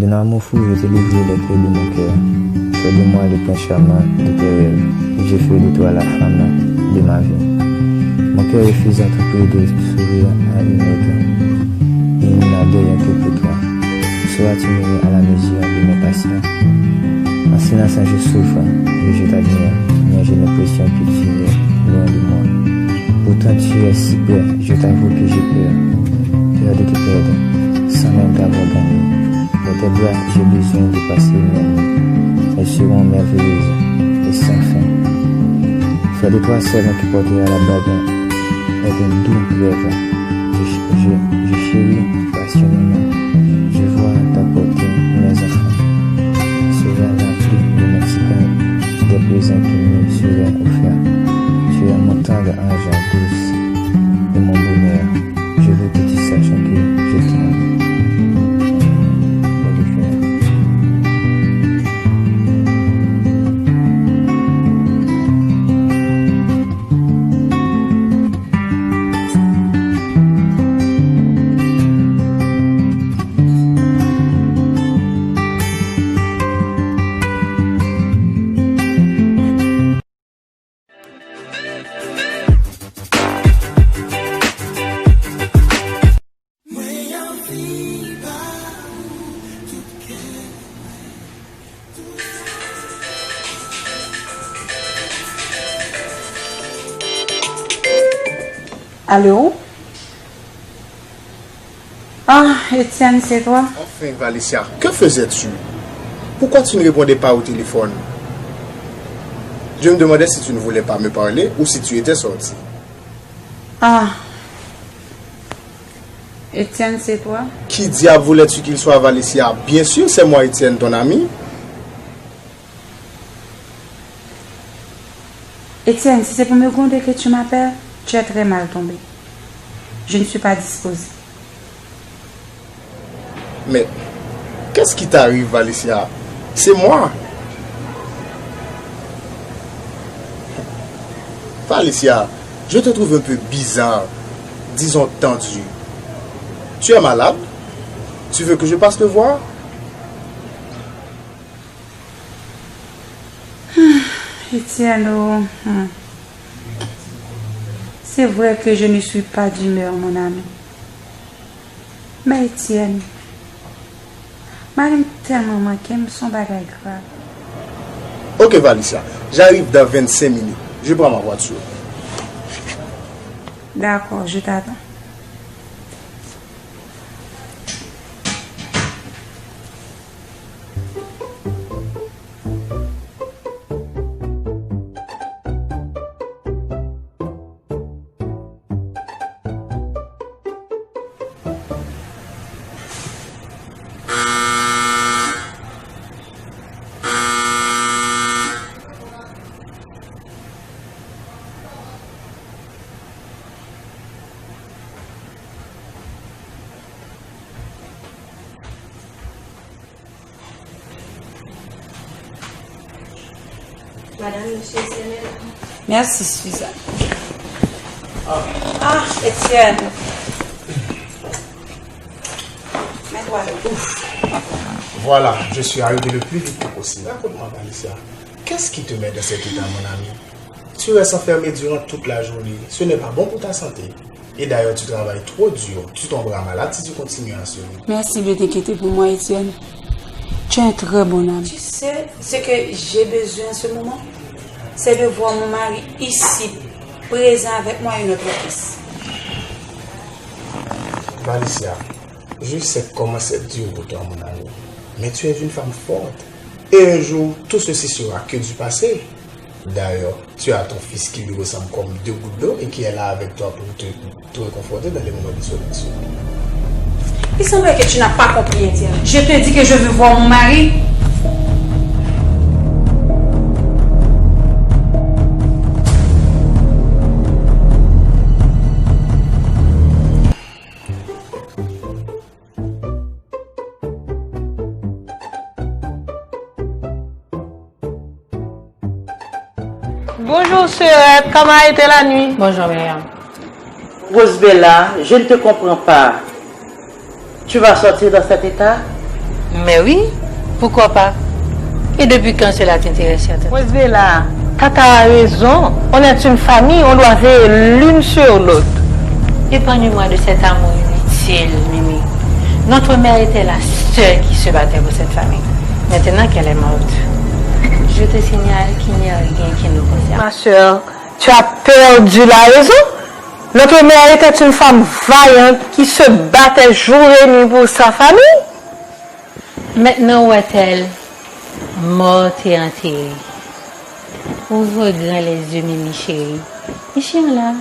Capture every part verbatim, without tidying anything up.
Un amour fou, je te livre les clés de mon cœur. Fais de moi le prince charmant de tes rêves, et je ferai de toi la femme de ma vie. Mon cœur refuse à tout prix de s'ouvrir à une autre. Il n'a de rien que pour toi. Sauras-tu m'aimer à la mesure de mes passions? En silence, je souffre et je t'admire, mais j'ai l'impression que tu es loin de moi. Pourtant, tu es si près, je t'avoue que j'ai peur. Peur de te perdre, sans même t'avoir gagné. Dans tes bras, j'ai besoin de passer mes nuits. Elles seront merveilleuses et sans fin. Fais de toi celle qui portera la bague et un doux rêve. Je, je, je chéris passionnément. Je vois t'apporter mes enfants. Sera la pluie romantique des présents qui nous seraient offerts. Tu es mon tendre ange douce et mon bonheur. Je veux que tu saches que je t'aime. Alo? Ah, Etienne, c'est toi? Enfin, Valencia, que faisais-tu? Pourquoi tu ne répondais pas au téléphone? Je me demandais si tu ne voulais pas me parler ou si tu étais sorti. Ah, Etienne, c'est toi? Qui diable voulais-tu qu'il soit, Valencia? Bien sûr, c'est moi, Etienne, ton ami. Etienne, si c'est pour me gronder que tu m'appelles, tu es très mal tombé. Je ne suis pas disposée. Mais qu'est-ce qui t'arrive, Valencia? C'est moi. Valencia, je te trouve un peu bizarre, disons tendu. Tu es malade? Tu veux que je passe te voir? Etienne, oh, hmm. C'est vrai que je ne suis pas d'humeur, mon ami. Men Etienne, mari m tèlman manke m, se yon bagay grav. Ok, Valencia, j'arrive dans vingt-cinq minutes. Je prends ma voiture. D'accord, je t'attends. Madame, monsieur, c'est Mel. Merci, Suzanne. Ah, Etienne. Mets-toi là. Ouf. Voilà, je suis arrivé le plus vite que possible. Raconte-moi, Valencia, qu'est-ce qui te met dans cet état, mon ami? Tu restes enfermé durant toute la journée. Ce n'est pas bon pour ta santé. Et d'ailleurs, tu travailles trop dur. Tu tomberas malade si tu continues à ce rythme. Merci de t'inquiéter pour moi, Etienne. Tu es un très bon ami. Tu sais ce que j'ai besoin en ce moment? C'est de voir mon mari ici, présent avec moi et notre fils. Valencia, je sais comment c'est dur pour toi, mon ami. Mais tu es une femme forte. Et un jour, tout ceci sera que du passé. D'ailleurs, tu as ton fils qui lui ressemble comme deux gouttes d'eau et qui est là avec toi pour te, te réconforter dans les moments d'isolation. Il semblerait que tu n'as pas compris, Etienne. Je te dis que je veux voir mon mari. Bonjour, sœurette. Comment a été la nuit? Bonjour, Myriam. Rosebella, je ne te comprends pas. Tu vas sortir dans cet état? Mais oui, pourquoi pas? Et depuis quand cela t'intéresse à ta Rosebella, Tata a raison. On est une famille, on doit veiller l'une sur l'autre. Épargne-moi de cet amour inutile, Mimi. Notre mère était la seule qui se battait pour cette famille. Maintenant qu'elle est morte, je te signale qu'il n'y a rien qui nous concerne. Ma sœur, tu as perdu la raison. Notre mère était une femme vaillante qui se battait jour et nuit pour sa famille. Maintenant, où est-elle? Morte et enterrée. Ouvre grand les yeux, Mimi chérie. E chen an la,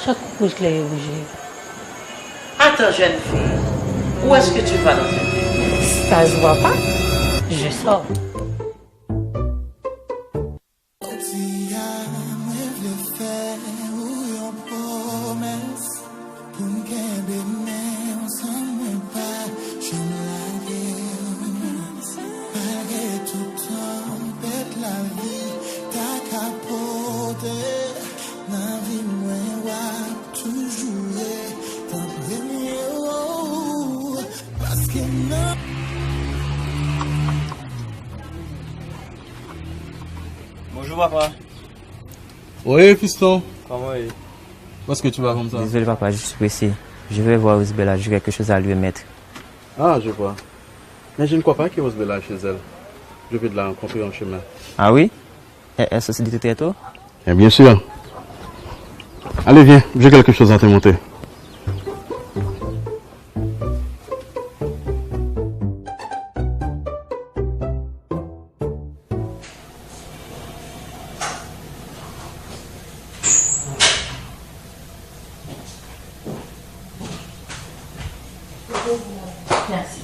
chak kout klè yo bouje. Attends, jeune fille, où est-ce que tu vas dans un délire? Ça se voit pas. Je sors. Jodi a, mwen vle fè ou yon pwomès pou m kenbe men w san mwen pa janm lage w. Malgre tout tanpèt lavi ta ka pote nan vi mwen, w ap toujou ret an premye, oh, paske nan Bonjour, papa. Oui, fiston. Comment est? Où est-ce que tu vas comme ça? Désolé, papa, je suis pressé. Je vais voir Rosebella, j'ai quelque chose à lui remettre. Ah, je vois. Mais je ne crois pas que Rosebella est chez elle. Je vais la rencontrer en chemin. Ah oui? Elle, elle sortit de très tôt? Eh bien sûr. Allez, viens, j'ai quelque chose à te montrer. Merci.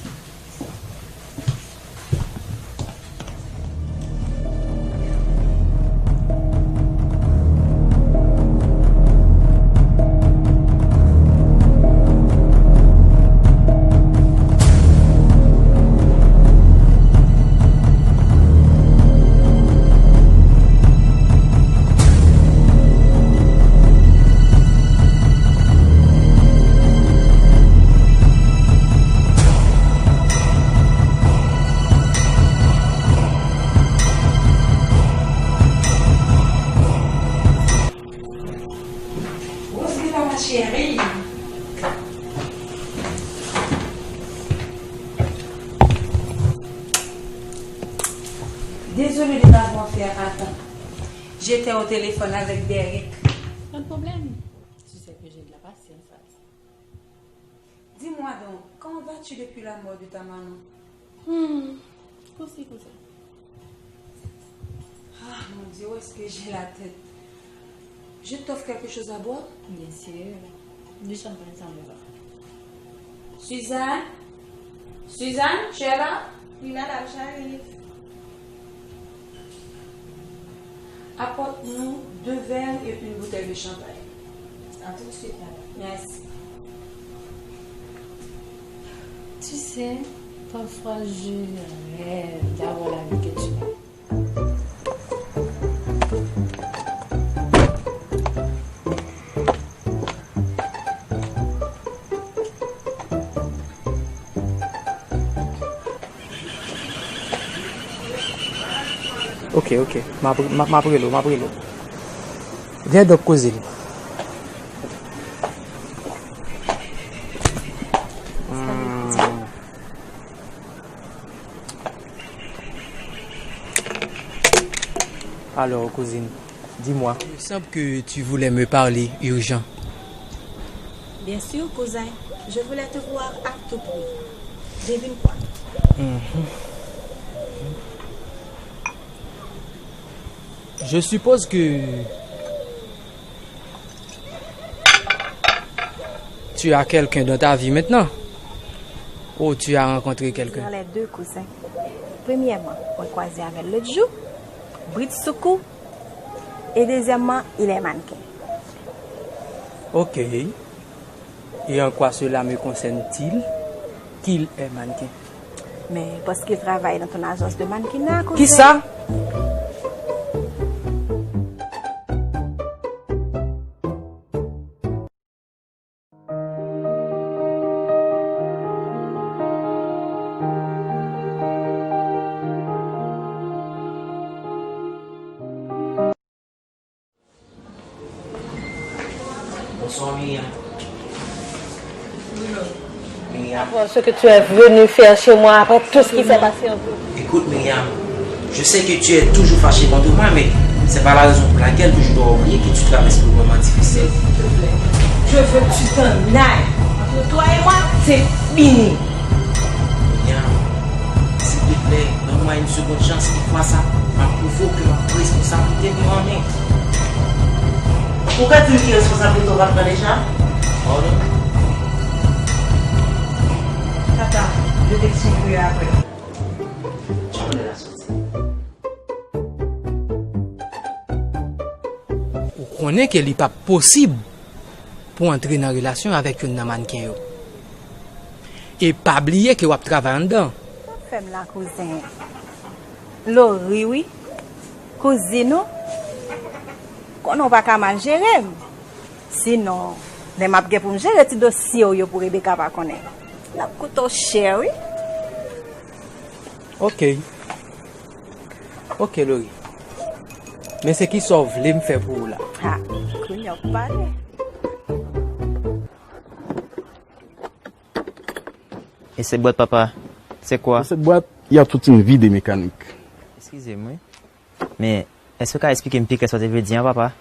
Rosebella, ma chérie. Désolée de t'avoir fait attendre. J'étais au téléphone avec Derek. Pas de problème. Tu sais que j'ai de la patience, ça. Dis-moi donc, comment vas-tu depuis la mort de ta maman? Hmm, kosi kouzin. Ah, mon Dieu, où est-ce que j'ai la tête? Je t'offre quelque chose à boire? Bien sûr. Du champagne, ça me va. Suzanne? Suzanne, tu es là? Oui, madame, j'arrive. Apporte-nous deux verres et une bouteille de champagne. À tout de suite, madame. Merci. Tu sais, parfois je rêve d'avoir la vie que tu as. Ok, ok. M ap, m ap, m ap rele w, m ap rele w. Gen dòk kouzin. Hmm. Alors, cousine, dis-moi. Il me semble que tu voulais me parler urgent. Bien sûr, cousin. Je voulais te voir à tout prix. Devine quoi? Mhm. Je suppose que tu as quelqu'un dans ta vie maintenant. Ou tu as rencontré quelqu'un. Sur les deux, cousin. Premièrement, mwen kwaze avè l lòt jou, britsoukou, et deuxièmement, il est mannequin. Ok. Et en quoi cela me concerne-t-il qu'il est mannequin? Mais parce qu'il travaille dans ton agence de mannequinat, cousin. Kisa? Bonsoir Myriam. Myriam. Bon, ce que tu es venu faire chez moi après tout ce qui s'est passé entre nous. Écoute Myriam, je sais que tu es toujours fâchée contre moi, mais c'est pas la raison pour laquelle que je dois oublier que tu traverses des moments difficiles. S'il te plaît, je veux que tu t'en ailles. Entre toi et moi, c'est fini. Myriam, silvouplè, ban mwen yon segonn chans. Yon fwa sa, m ap pwouve w ke m ap pran responsablite m yo an men. Ou ka di m ki responsablite w pa pran deja? Pardon? Tata, je t'expliquerai après. Jan mwen la soti. Ou konnen ke li p ap posib pou antre nan relasyon avèk youn nan mannken yo. E pa bliye ke w ap travay anndan. Sa fè m la, kouzen. Lori, wi. Kouzin ou. Konnen w pa ka mal jere m. Sinon, lè m ap gen pou m jere ti dosye w yo pou Rebecca pa konnen, l ap koute w chè, wi. Ok. Ok, Lori. Men se kisa w vle m fè pou ou la? Ha, kounye a w pale. E se bwat, papa? Se kwa? Dans cette boîte, il y a toute une vie de mécanique. Eskize m, wi. Men, èske w ka eksplike m pi klè sa w te vle di an, papa?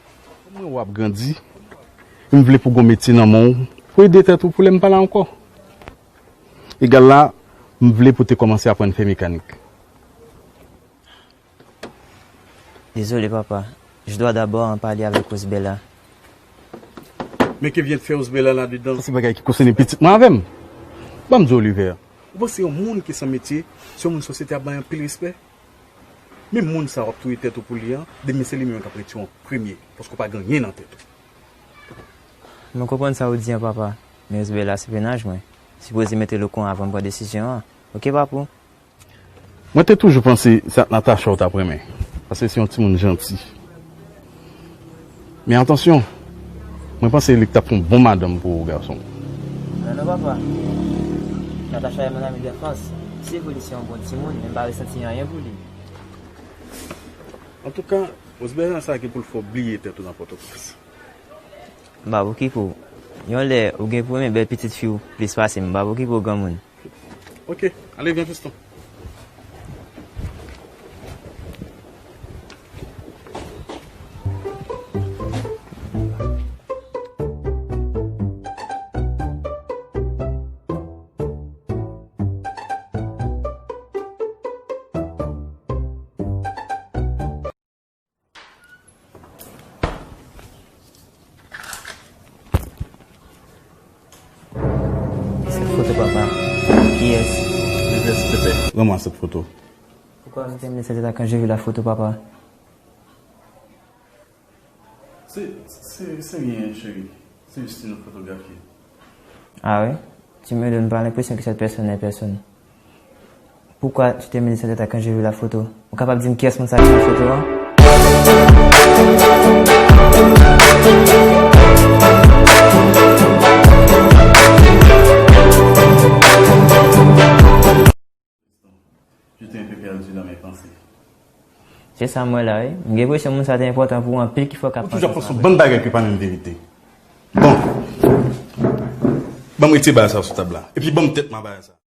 Mwen wè w ap grandi. M vle pou gon metye nan men w, pou ede tèt ou pou lè m pa la ankò. Egal la, m vle pou te kòmanse aprann fè mekanik. Désolé, papa. Je dois d'abord en parler avec Rosebella. Men ke vient de faire Rosebella là-dedans? Sa se bagay ki konsène pitit mwen avè m. Ban m di w, Oliver. Ou panse yon moun ki san metye, se yon moun sosyete ap bay anpil respè? Menm moun sa w ap touye tèt ou pou li an, demen se li menm k ap retire w an premye, paske w pa gen anyen nan tèt ou. Mwen konprann sa ou di an, papa. Men Rosebella se mennaj mwen. Sipoze mete l okouran avan m pran desizyon an. Oke, papou? Mwen te toujou panse se ak Natacha w t ap renmen, paske se yon timoun janti. Men atansyon, mwen panse li t ap fè yon bon madanm pou ou, gason. Non, non, papa. Natacha est mon amie d'enfance. Se vre li se yon bon timoun, men m pa resanti anyen pou li. Antouka, Rosebella sa gen pou l fè w bliye tèt ou nan Pòtoprens. M pa okipe w. Yon lè, ou gen pou renmen bèl pitit fi w plis pase m. M pa okipe w, granmoun. Ok, ale, vyen, fiston. Cette photo, papa. Qui est-ce? Qui est-ce, pépé? Rends-moi cette photo. Pourquoi vous aimez cette état quand j'ai vu la photo, papa? C'est, c'est, c'est rien, chérie. C'est juste une photographie. Ah oui? Tu me donnes pas l'impression que cette personne est personne. Pourquoi tu t'es mis cette tête quand j'ai vu la photo? Ou kapab di m kiyès moun sa ki nan foto a? J'étais un peu perdu dans mes pensées. Se sa m wè la, wi. M gen enpresyon moun sa te enpòtan pou ou anpil ki fè w ka panse sa. Ou toujou ap panse yon bann bagay ki pa menm verite. Bon. Ban m retire bagay sa sou tab la. Epi ban m tèt mwen bagay sa.